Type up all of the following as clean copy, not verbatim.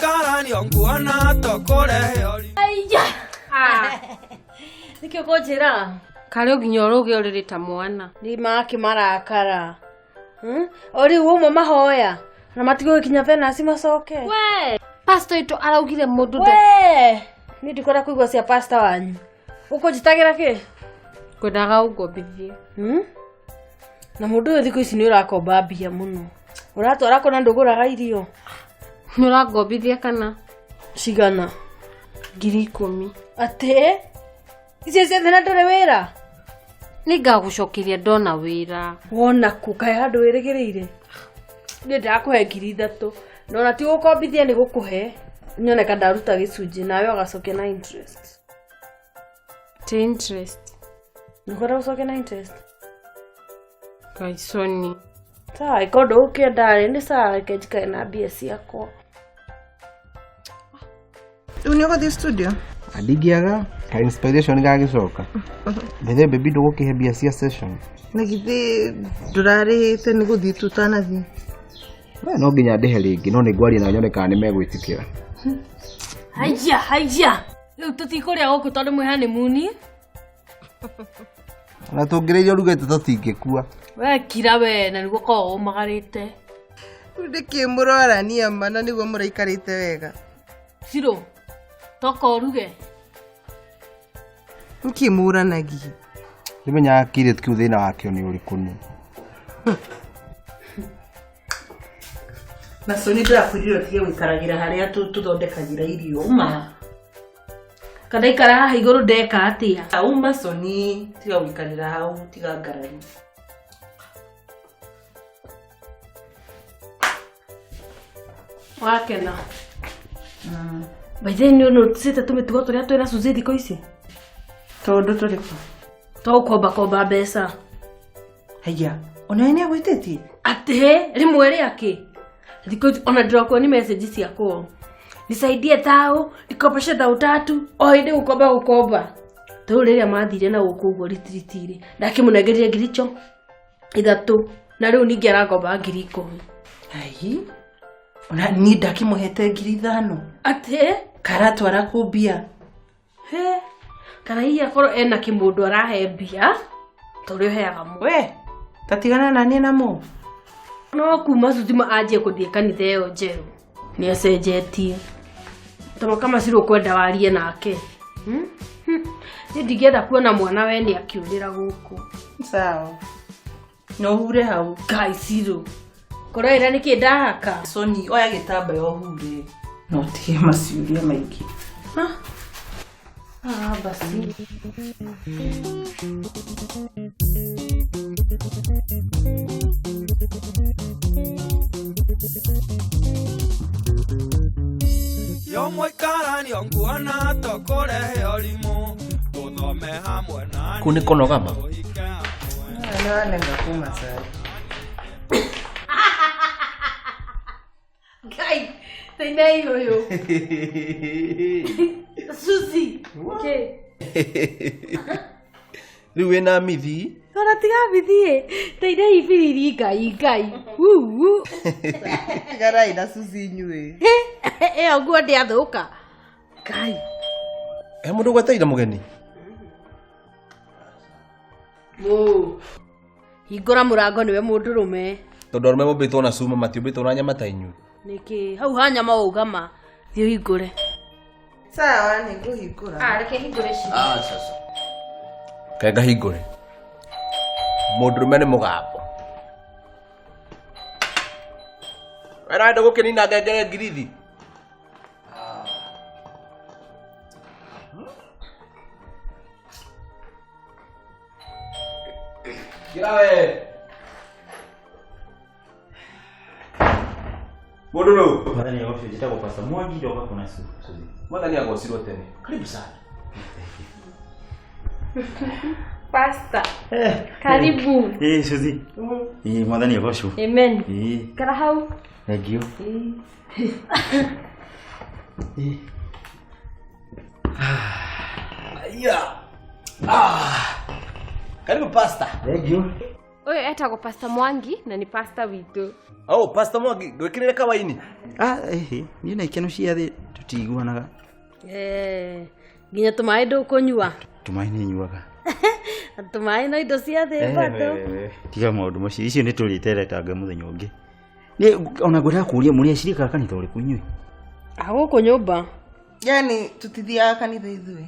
Yomũikaranio nguona tũkũrehe ũrimũ. Aiya. Nĩkĩo kũnjĩra Karĩ nginya ũrũge ũrĩrĩ ta mwana. Nĩ makĩmarakara. O rĩu ũmwe mahoya na matigũgĩkinya Venus macoke. We, pastor witũ araugire mũndũ nda We, niĩ ndikwenda kũigua cia pastor wanyu. Ũkũnjĩtagĩra kĩ? Ngwendaga ũngombithie. Na mũndũ ũyũ thikũ ici nĩ ũrakomba mbia mũno. Ũratwara kũna ndũgũraga irio. Nĩ ũrangombithia kana? Cigana? 10,000. Atĩ? Icio ciothe na ndũrĩ wĩra? Nĩngagũcokeria ndona wĩra. Wona kũ? Kaĩ handũ wĩrĩgĩrĩire? Niĩ ndĩrakũhe 3,000. Na ona ti gũkombithia nĩ gũkũhe. Nyone ka ndaruta gĩcunjĩ nawe ũgacokia na interest. Ti interest. Nĩũkwenda gũcokia na interest? Kaisoni. Sawa, ĩkorwo ndũgũkĩenda rĩ, nĩ sawa, reke njikare na mbia ciakwa. Rĩu nĩ ũgũthiĩ studio? Ndingĩaga ka inspiration gagĩcoka. Bethe baby ndũgũkĩhe mbia cia session. Na githĩ ndũrarĩhĩte nĩ gũthiĩ tu ũtanathiĩ? We no nginya ndĩhe rĩngĩ no nĩ ngwaria na nyone kana nĩ megwĩtĩkĩra. Haiya, haiya. Rĩu tũtikũrĩa gũkũ tondũ mwĩ honeymoon. Ona tũngĩrĩirio rugĩte tũtingĩkua. We kira we na nĩguo ũkoragwo ũmagarĩte. Rĩu nĩkĩ mũrorania ma na nĩguo mũraikarĩte wega? Ciro, toka ũruge. Nĩkĩ mũranagia? Ndimenyaga kĩirĩtu kĩu thĩna wakĩo nĩ ũrĩkũ nĩ. Na Soni ndĩrakwĩrire ũtige gũikaragĩra harĩa tũthondekagĩra irio. Uma. Kana ikara haha igũrũ ndeka atĩa? Uma Soni, tiga gũikarĩra hau, tiga ngarari. Wakena. By the way, nĩ ũnoticĩte tũmĩtugo tũrĩa twĩna Suzy thikũ ici? Tondũ tũrĩkũ? Twa gũkombakomba mbeca. Haiya, ona nĩ agwĩtĩtie? Atĩ, rĩmwe rĩake. Thikũ ici ona ndĩrokuo nĩ message ciakwa. Nisaidie thao, nikopeshe thao 3, o hĩndĩ gũkomba gũkomba. Ta rĩu rĩrĩa mathire na gũkũ ũguo retreat-rĩ, ndakĩmũnengerire 3,000 na rĩu ningĩ arangomba 10,000. Ai, ona niĩ ndakĩmũhete 5,000. Atĩ? Karatwara kũ mbia? He, kana hihi akorwo ena kĩmũndũ arahe mbia, ta ũrĩa ũheaga mũndũ. We, tatigana na niĩ namo. No kuma Suzy anjie kũthiĩ kanitha ĩyo njerũ, nĩ acenjetie. Tondũ kama Ciro ũkwenda warie nake. Niĩ ndingĩenda kuona mwana wene akĩũrĩra gũkũ. Sawa. No hure hau. Ngai Ciro. Kũraĩra nĩkĩ ndahaka? Soni, oya gĩtambaya ũhure. No ũtige maciũria maingĩ. Ha? Ah, basi. Yomũikaranio nguona tũkũrehe ũrimũ. Tũthome hamwe na Kũu nĩ kũnoga ma? tũhike hamwe. Nĩ wanenga kuma cai. Ngai, thĩinai ũyũ. Suzy. Kĩ? Rĩu wĩna mithi? Ona tiga mithi. Thĩinai ibiriri Ngai, Ngai. Uu. Tigarai na Suzy inyuĩ. Ĩyo nguo ndĩathũka. Ngai. He mũndũ ũgweteire mũgeni? Mũ. Hingũra mũrango nĩwe mũndũrũme. Tondũ arũme mombĩtwo na cuma matiũmbĩtwo na nyama ta inyuĩ. Nĩkĩ? Hau ha nyama waugama. Thiĩ ũhingũre. Sawa, nĩngũhingũra. Ah, reke hingũre ci. Ah, sasa. Kaĩ ngahingũre. Mũndũrũme nĩ mũgambo. We nawe ndũgũkĩnina ngengere ngirithi? Kira we. Mũndũ rũ. Mwathani agocwo, njĩtagwo Pastor Mwangi ndoka kuona Suzy. Mwathani agocirwo tene. Karibu sana. Pastor. Karibu. Suzy. Mwathani agocwo. Amen. Kara hau. Thank you. Yeah. Karibu Pastor. Thank you. Ũyũ etagwo Pastor Mwangi na nĩ pastor witũ. Oh, Pastor Mwangi, ngwĩkĩrĩre kawaini. Ah, ehe, niĩ na ikeno cia thĩ tũtiiguanaga. Eh, nginya tũmaĩ ndũkũnyua. Tũmaĩ nĩ nyuaga. Tũmaĩ na indo cia thĩ bado. Tiga maũndũ macio, icio nĩ tũrĩteretanga mũthenya ũngĩ. Nĩ ona ngwendaga kũũria mũrĩ acirika kanitha ũrĩkũ inyuĩ? Ah, gũkũ nyũmba. Yani tutithiaga kanitha ithuĩ.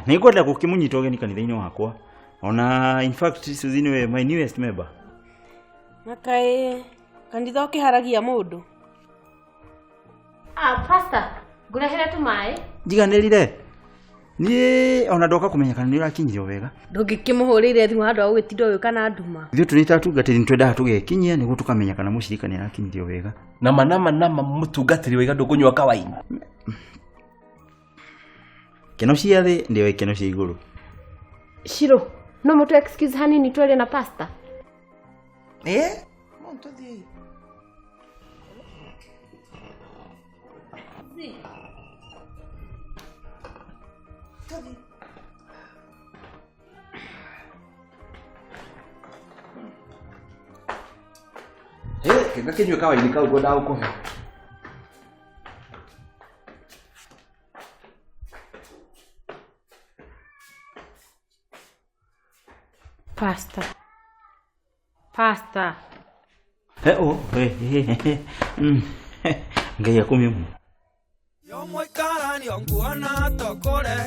Nĩ ngwenda gũkĩmũnyita ũgeni kanitha-inĩ wakwa. Ona in fact Suzy nĩwe my newest member. Na kaĩ kanitha ũkĩharagia mũndũ? Ah, pastor, ngũrehere tũmaĩ. Njiganĩrire. Niĩ ona ndoka kũmenya kana nĩ ũrakinyirio wega. Ndũngĩkĩmũhũrĩire thimũ handũ ha gũgĩtinda ũgĩũka na nduma. Ithuĩ tũrĩ ta atungatĩri nĩ twendaga tũgekinyia nĩguo tũkamenya kana mũcirika nĩ arakinyirio wega. Nama nama nama mũtungatĩri waiga ndũkũnyua kawaini. Keno cia thĩ nĩyo ikeno cia igũrũ. Shiro, no mũtũ excuse hanini twarie na pastor. Eh? Mũntũ thiĩ. Eh, kĩnga kĩnyue kawaini kau ngwendaga gũkũhe. Pastor. Pastor. Eh, oh, eh, eh, eh. Ngai akumie mũno. Yo mũikarani nguona tũkũrehe